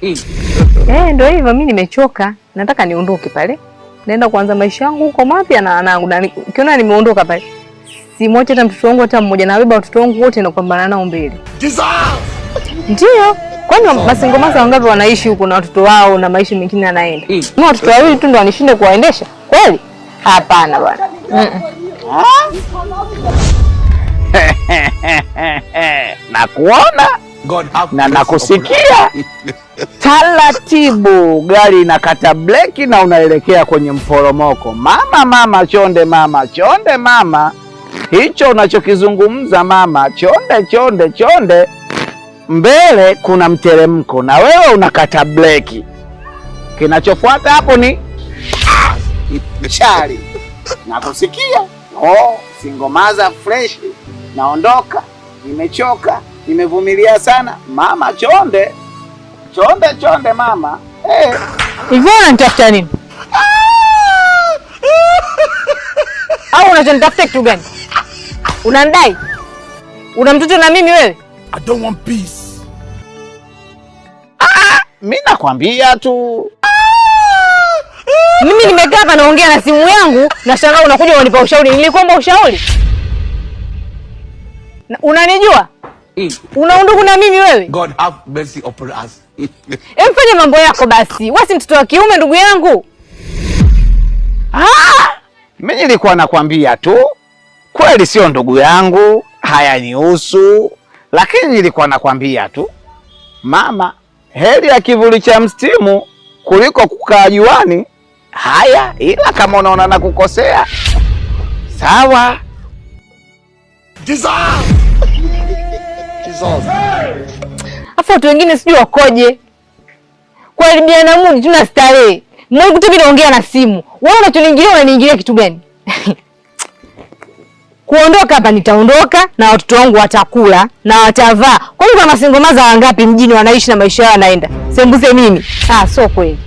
Eh, ndio hivyo, mimi nimechoka, nataka niondoke pale, naenda kuanza maisha yangu huko mapya na wanangu, na ukiona nimeondoka pale simwache hata mtoto wangu hata mmoja, nawabeba watoto wangu wote na kupambana nao mbele. Ndio, kwani masingle mothers wangapi wanaishi huko na watoto wao na maisha mengine yanaenda? Mimi watoto wawili tu ndo wanishinde kuwaendesha kweli? Hapana bwana. Nakuona na nakusikia. Taratibu gari inakata breki na unaelekea kwenye mporomoko. Mama, mama, chonde mama, chonde mama, hicho unachokizungumza mama, chonde chonde chonde, mbele kuna mteremko na wewe unakata breki. Kinachofuata hapo ni chali. Nakusikia. Oh, single mother fresh, naondoka, nimechoka, nimevumilia sana mama, chonde chonde chonde mama. Hivyo unanitafuta nini? Au unachonitafuta kitu gani? Unanidai? Una mtoto na mimi wewe? I don't want peace. Mimi nakwambia tu. Mimi nimekaa hapa naongea na simu yangu, nashangaa unakuja unanipa ushauri. Nilikuomba ushauri? Unanijua? Una undugu na mimi wewe? God have mercy upon us. Fanya mambo yako basi. Wewe si mtoto wa kiume ndugu yangu. Mimi nilikuwa nakwambia tu, kweli sio ndugu yangu, hayanihusu, lakini nilikuwa nakwambia tu mama, heri ya kivuli cha mstimu kuliko kukaa juani. Haya, ila kama unaona nakukosea, sawa. Jesus! Jesus. Afu watu wengine sijui wakoje. Kuharibiana mood tuna starehe. Mimi mimi naongea na simu. Wewe unachoniingilia unaniingilia kitu gani? Kuondoka hapa nitaondoka na watoto wangu watakula na watavaa. Kwa hiyo kama single mother wangapi mjini wanaishi na maisha yao yanaenda? Sembuse mimi. Ah, sio kweli.